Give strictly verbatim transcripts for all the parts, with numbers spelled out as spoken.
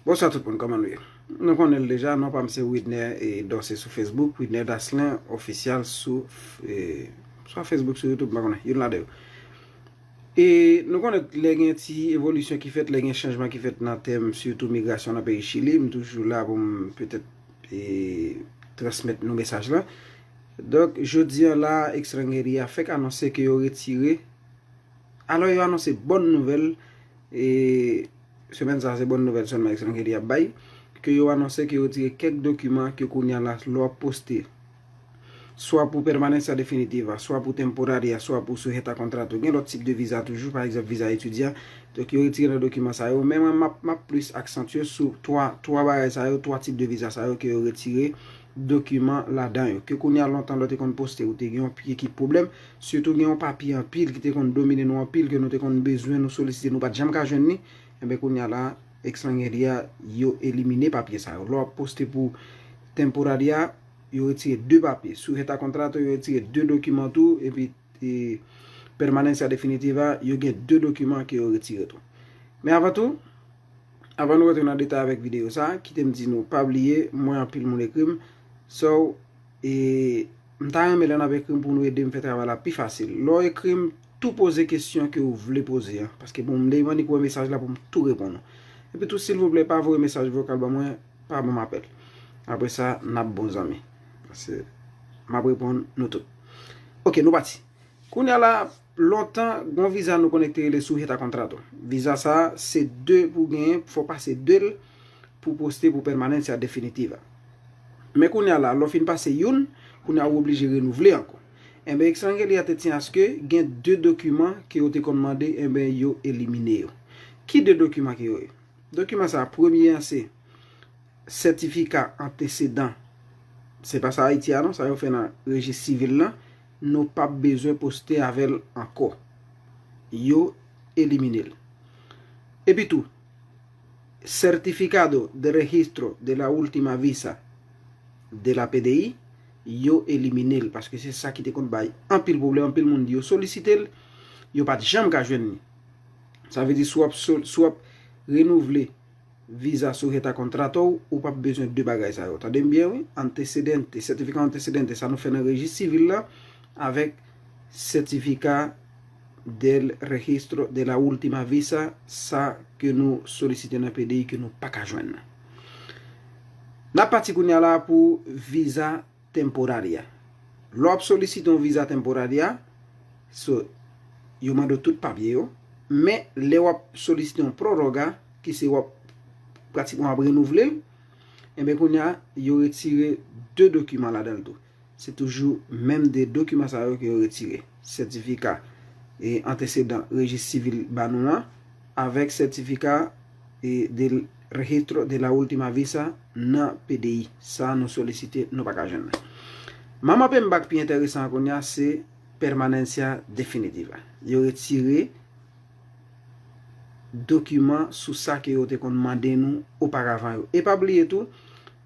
Bonswa tout moun, kòman nou ye? Nou konnen l deja, non pa m se Widner e Dorcé sou Facebook, Widner Daslin Ofisyal sou e, swa Facebook, sou YouTube, m pa konnen, youn ladan yo. E nou konnen lè gen ti evolisyon ki fèt, lè gen chanjman ki fèt nan tèm sitou migrasyon nan peyi Chili, m toujou la pou m petèt e, transmèt nou mesaj la. Donk, jodi a la, Extranjeria fèk anonse ke yo retire, alò yo anonse bòn nouvèl, e semèn sa se bòn nouvèl sèlman Extranjeria bay, ke yo anonse ke yo retire kèk dokiman ke kounye a la lè w ap poste swa pou pèmanans a definitiva, swa pou temporaria, swa pou sujeta contrato. Gen lòt tip de viza toujou, pa egzanp viza etidyan. Donk yo retire nan dokiman sa yo. Men mwen m ap, m ap plis aksantye sou twa, twa bagay sa yo, twa tip de viza sa yo ke yo retire dokiman ladan yo. Ke kounye a lontan lè w te konn poste, ou te gen yon pye ki pwoblèm, sitou gen yon papye anpil ki te konn domine nou anpil, ke nou te konn bezwen, nou solisite, nou pa t janm ka jwenn li. Enben kounye a la, Extranjeria, yo elimine papye sa yo. Lè w ap poste pou temporaria, yo retire de papye. Sujeta contrato, yo retire de dokiman tou, epi e, pèmanans a definitiva, yo gen de dokiman ke yo retire tou. Men avan tou, avan nou rantre nan detay avèk videyo sa, kite m di nou, pa bliye, mwen anpil moun ekri m. So, e, m ta renmen lè n ap ekri m pou nou ede m fè travay la pi fasil. Lè w ekri m, tou poze kesyon ke w vle poze an. Paske pou m li, m annik wè mesaj la pou m tou reponn ou. Epi tou, silvouplè, pa voye mesaj vokal ban mwen, pa ban m apèl. Apre sa, n ap bon zanmi. Paske m ap reponn nou tout. Ok, nou pati. Kounye a la, lontan, gon viza nou konnen ki te rele sujeta contrato. Viza sa, se de pou genyen, fò pase de l pou poste pou pèmanans a definitiva. Men kounye a la, lè w fin pase youn, kounye a ou oblije renouvle ankò. Enben, Extranjeria te tyen aske gen de dokiman ke yo te konn mande, enben, yo elimine yo. Ki de dokiman ke yo ye? Dokiman sa, premye an se sètifika antesedan. Se pa sa Ayiti a non, sa yo fè nan rejis sivil lan, nou p ap bezwen poste avè l ankò. Yo elimine l. Epi tou, Certificado de Registro de la Última Visa de la P D I, yo elimine l, paske se sa ki te konn bay anpil pwoblèm, anpil moun di yo solisite l, yo pa t janm ka jwenn li. Sa vle di, si w ap, si w ap renouvle viza sujeta contrato w, ou p ap bezwen de bagay sa yo. Tande m byen, wi. Antecedente, certificado antecedente, sa nou fè nan rejis sivil la, avèk certificado de registro de la última visa, sa ke nou solisite nan P D I ke nou pa ka jwenn nan. N ap pati kounye a la pou viza temporaria. Lè w ap solisite yon viza temporaria, so, yo mande w tout papye yo, men lè w ap solisite yon proroga, ki se w ap pratikman w ap renouvle l, enben kounye a, yo retire de dokiman ladan l tou. Se toujou menm de dokiman sa yo ke yo retire. Sètifika e antesedan rejis sivil ba nou an, avèk sètifika e de registro de la última visa nan P D I. Sa nou solisite, nou pa ka jwenn. Manman pe m bak pi enteresan an kounye a, se permanencia definitiva. Yo retire dokiman sou sa ke yo te konn mande nou oparavan yo. E pa bliye tou,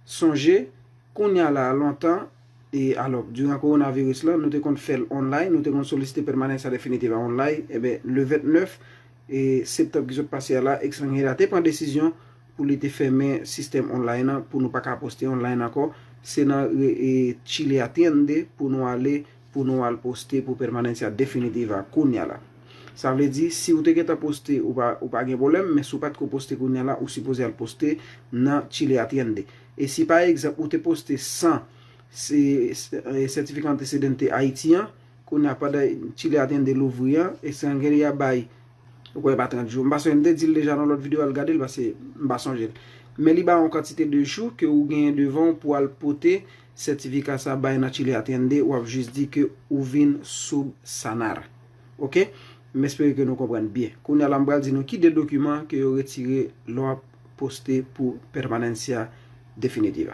sonje, kounye a la, lontan, e alò, diran kowonaviris lan, nou te konn fè l online, nou te konn solisite permanencia definitiva online, enben, le vennèf e septanm ki sot pase a la, Extranjeria te pran desizyon pou li te fèmen sistèm online lan, pou nou pa ka poste online ankò. Se nan e, e, Chile Atiende pou nou ale, pou nou al poste pou permanencia definitiva kounye a la. Sa vle di, si ou te gentan poste, ou pa, ou pa gen pwoblèm, men si ou pa t ko poste kounye a la, ou sipoze al poste nan Chile Atiende. E si pa egzanp, ou te poste san se, se, e, certificado antecedente Ayiti an, kounye a pandan Chile Atiende louvri an, Extranjeria bay, ou kwè pa trant jou. M pa sonje, m te di l deja nan lòt videyo, al gade l, paske m pa sonje l. Men li ba yon kantite de jou ke ou genyen devan w pou al pote sètifika sa bay nan Chile Atiende, w ap jis di ke ou vin subsanar. Ok? M espere ke nou konprann byen. Kounye a la, m pral di nou ki de dokiman ke yo retire lè w ap poste pou permanencia definitiva.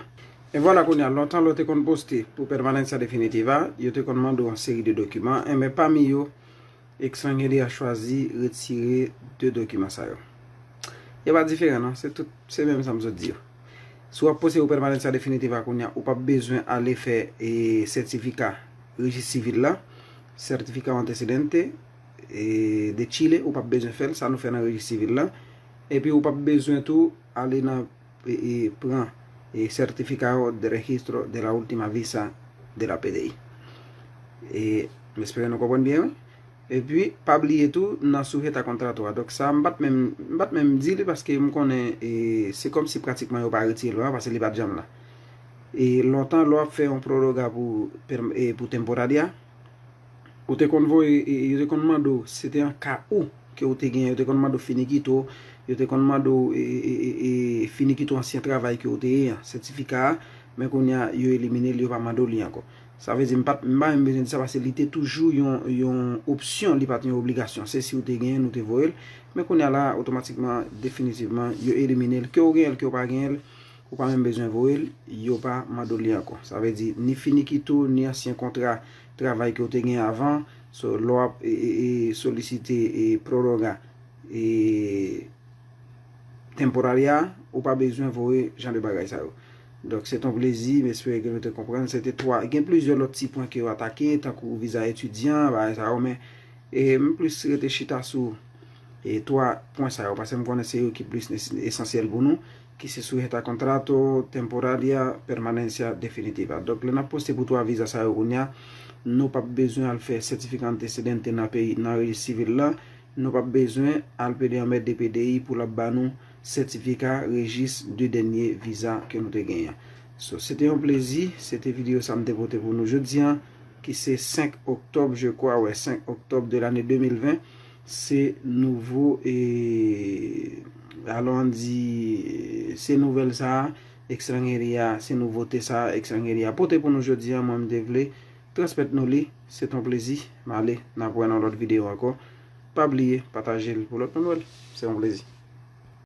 E vwala kounye a, lontan lè w te konn poste pou permanencia definitiva, yo te konn mande w yon seri de dokiman, enben pami yo, Extranjeria chwazi retire de dokiman sa yo. Yo pa diferan non, se tout, se menm sa m sot di yo. Si w ap poste pou permanencia definitiva kounye a, ou p ap bezwen ale fè e, sètifika rejis sivil la, certificado antecedente e, de Chile, ou p ap bezwen fè l, sa nou fè nan rejis sivil la. Epi ou p ap bezwen tou ale nan e, e, pran e, certificado de registro de la última visa de la P D I. E m espere nou konprann byen, wi. Epi pa bliye tou nan sujeta contrato a. Donk sa m pa t menm, m pa t menm di li paske m konnen e, se kòmsi pratikman yo pa retire lwa a paske li pa t janm la. E lontan lè w ap fè yon proroga pou, e, pou temporaria, ou te konn voye, e, yo te konn mande w, se te an ka ou ke ou te gen, yo te konn mande w finikito, yo te konn mande w e, e, e, e, finikito ansyen travay ke ou te ye an, sètifika a, men kounye a yo elimine l, yo pa mande w li ankò. Sa vle di m pa t, m pa menm bezwen di sa paske li te toujou yon, yon opsyon, li pa t yon obligasyon. Se si w te genyen l, ou te voye l, men kounye a la, otomatikman, definitivman, yo elimine l. Ke w genyen l, ke w pa genyen l, ou pa menm bezwen voye l, yo pa mande w li ankò. Sa vle di, ni finikito, ni ansyen kontra travay ke w te gen avan, so, lè w ap e, e, e, solisite e, proroga e, temporaria, ou pa bezwen voye jan de bagay sa yo. Donk, se t on plezi, m espere ke nou te konprann. Se te twa, gen plizyè lòt ti pwen ke yo atake, tankou viza etidyan, bagay sa yo, men e, m plis rete chita sou e twa pwen sa yo, paske m konnen se yo ki plis nes- esansyèl pou nou, ki se sujeta contrato, temporaria, permanencia definitiva. Donk, lè n ap poste pou twa viza sa yo kounye a, nou p ap bezwen al fè sètifika antecedente nan peyi, nan rejis sivil la, nou p ap bezwen al pede anmède P D I pou l ap ba nou sètifika rejis de dènye viza ke nou te genyen. So, se te yon plezi, se te videyo sa m te pote pou nou jodi a, ki se senk oktòb, je crois, wè, senk oktòb de lane de mil ven, se nouvo, e, alon di, se nouvèl sa a, ekstranjeri a, se nouvote sa a, ekstranjeri a pote pou nou jodi a, mwen m te vle transmèt nou li, se t on plezi, m ale, n ap wè nan lòt videyo ankò, pa bliye, pataje l pou lòt moun wè l, se yon plezi.